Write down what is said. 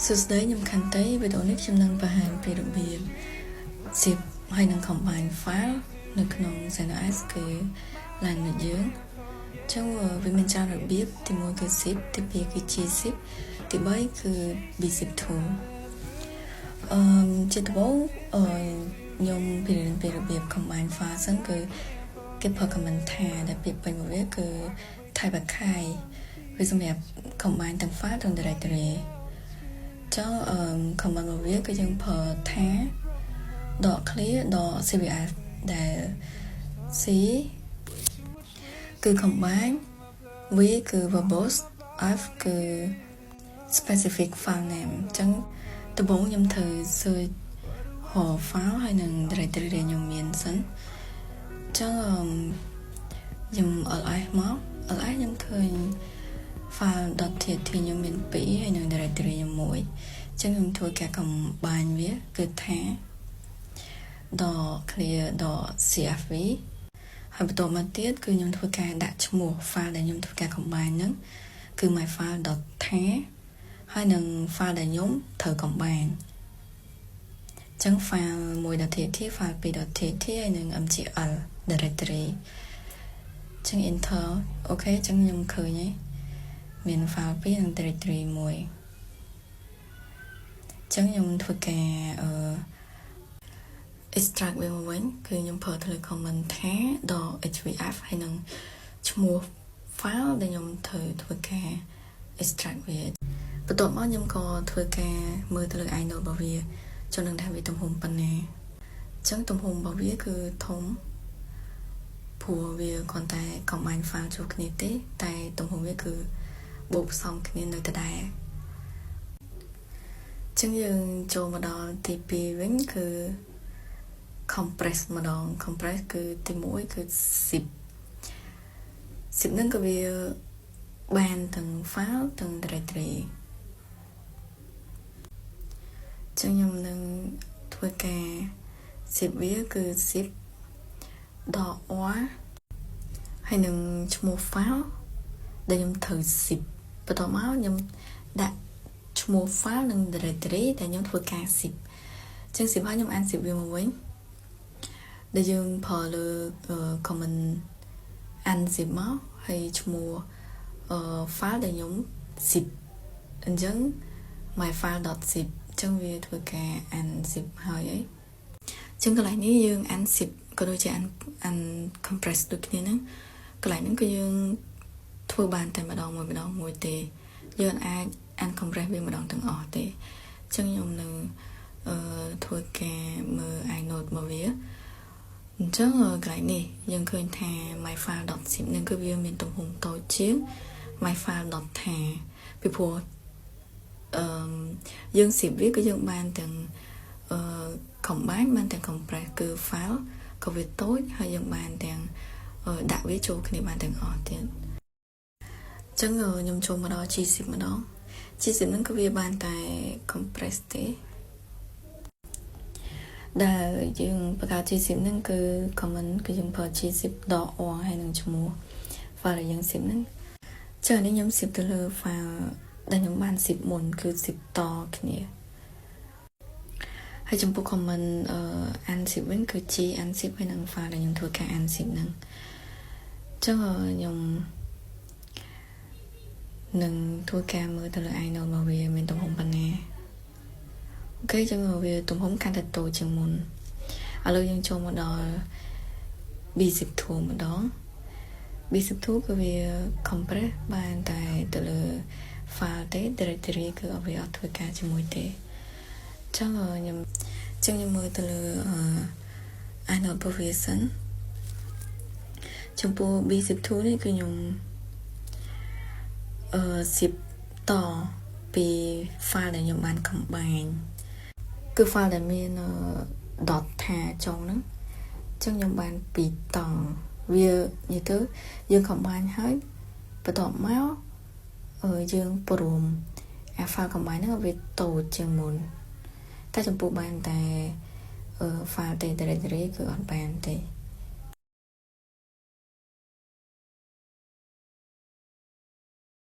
សួស្តីខ្ញុំខន្តីវីដេអូនេះខ្ញុំនឹងបង្ហាញពីរបៀប zip ហើយនឹង combine file នៅក្នុង CentOS គឺ Linux យើងអញ្ចឹងវាមានច្រើនរបៀបទី1គឺ zip ទី2គឺ gzip ទី3គឺ bzip2 អឺជាដំបូងអឺខ្ញុំពីរៀនពីរបៀប combine file សិនគឺគេប្រើ command tar ដែលពាក្យពេញរបស់វាគឺ tape archive វាសម្រាប់ combine ទាំង file ទាំង directory ចឹងអឺ command របស់វាគឺយើងប្រើ tar ដក clear ដក cvf ដែល c គឺ combine v គឺ verbose f គឺ specific file name អញ្ចឹងដំបូងខ្ញុំត្រូវ search រក file ហើយនឹង directory ដែលខ្ញុំមានសិនអញ្ចឹងខ្ញុំ ls មក ls ខ្ញុំឃើញ file .txt ខ្ញុំមាន2ហើយនឹង directory ខ្ញុំមួយអញ្ចឹងខ្ញុំធ្វើការ combine វាគឺ tar ដក clear ដក cfv ហើយបន្ទាប់មកទៀតគឺខ្ញុំធ្វើការដាក់ឈ្មោះ file ដែលខ្ញុំធ្វើការ combine ហ្នឹងគឺ my file.tar ហើយនឹង file ដែលខ្ញុំត្រូវ combine អញ្ចឹង file 1.txt file 2.txt ហើយនឹង mgl directory អញ្ចឹង enter OK អញ្ចឹងខ្ញុំឃើញហើយមាន file 2និង directory មួយអញ្ចឹងខ្ញុំធ្វើការអឺ extract វាមកវិញគឺខ្ញុំប្រើទៅលើ command tar -xvf ហើយនឹងឈ្មោះ file ដែលខ្ញុំត្រូវធ្វើការ extract វាបន្ទាប់មកខ្ញុំក៏ធ្វើការមើលទៅលើ inode របស់វាចង់នឹងថាវាទំហំប៉ុណ្ណាអញ្ចឹងទំហំរបស់វាគឺធំព្រោះវាគ្រាន់តែ combine file ចូលគ្នាទេ តែទំហំវាគឺបូកផ្សំគ្នានៅដដែល ចឹងយើងចូលមកដល់ទី2វិញគឺ compress ម្ដង compress គឺទី1គឺ zip zip ហ្នឹងក៏វាបានទាំង file ទាំង directory ចឹងខ្ញុំនឹងធ្វើការ zip វាគឺ zip ដក r ហើយនឹងឈ្មោះ file ដែលខ្ញុំត្រូវ zip បន្ទាប់មកខ្ញុំដាក់ឈ្មោះ file និង directory ដែលខ្ញុំធ្វើការ zip ចឹង zip ហើយខ្ញុំ unzip វាមកវិញដែលយើងប្រើលើ command unzip មកហើយឈ្មោះ file ដែលខ្ញុំ zip អញ្ចឹង my file.zip អញ្ចឹងវាធ្វើការ unzip ហើយអីអញ្ចឹងកន្លែងនេះយើង unzip ក៏ដូចជា uncompress ដូចគ្នាហ្នឹងកន្លែងហ្នឹងគឺយើងធ្វើបានតែម្ដងមួយម្ដងមួយទេយើងអាច uncompress វាម្ដងទាំងអស់ទេអញ្ចឹងខ្ញុំនឹងអឺធ្វើការមើល inode មកវាអញ្ចឹងកន្លែងនេះយើងឃើញថា my file.zip នឹងគឺវាមានទំហំតូចជាង my file.tar ពីព្រោះអឺយើង zip វាគឺយើងបានទាំងអឺ combine បានទាំង compress គឺ file ក៏វាតូចហើយយើងបានទាំងដាក់វាចូលគ្នាបានទាំងអស់ទៀតអញ្ចឹងខ្ញុំចូលមកដល់ gzip ម្ដង gzip ហ្នឹងគឺវាបានតែ compress ទេដែលយើងបង្កើត gzip ហ្នឹងគឺ command គឺយើងប្រើ gzip -r ហើយនឹងឈ្មោះ file ដែលយើង zip ហ្នឹងចានេះខ្ញុំ zip ទៅលើ file ដែលខ្ញុំបាន zip មុនគឺ zip តគ្នាហើយចំពោះ command unzip វិញគឺ g unzip ហើយនឹង file ដែលខ្ញុំធ្វើការ unzip ហ្នឹងអញ្ចឹងខ្ញុំ នឹងធ្វើការមើលទៅលើ inode របស់វាមានទំហំប៉ុណ្ណាOK ចឹងវាទំហំកាន់តែតូចជាងមុនឥឡូវយើងចូលមកដល់ bzip2 ម្ដង bzip2 គឺវា compress បានតែទៅលើ file ទេ directory គឺអត់វាអត់ធ្វើការជាមួយទេចឹងខ្ញុំចឹងខ្ញុំមើលទៅលើ inode របស់វាសិនចំពោះ bzip2 នេះគឺខ្ញុំអឺ zip តពី file ដែលខ្ញុំបាន combine គឺ file ដែលមាន .tar ចុងហ្នឹងចឹងខ្ញុំបានពីរតង់វានិយាយទៅយើង combine ហើយបន្ទាប់មកយើងព្រមអា file combine ហ្នឹងវាតូចជាងមុនតែចំពោះបានតែ file ទេ directory គឺអត់បានទេ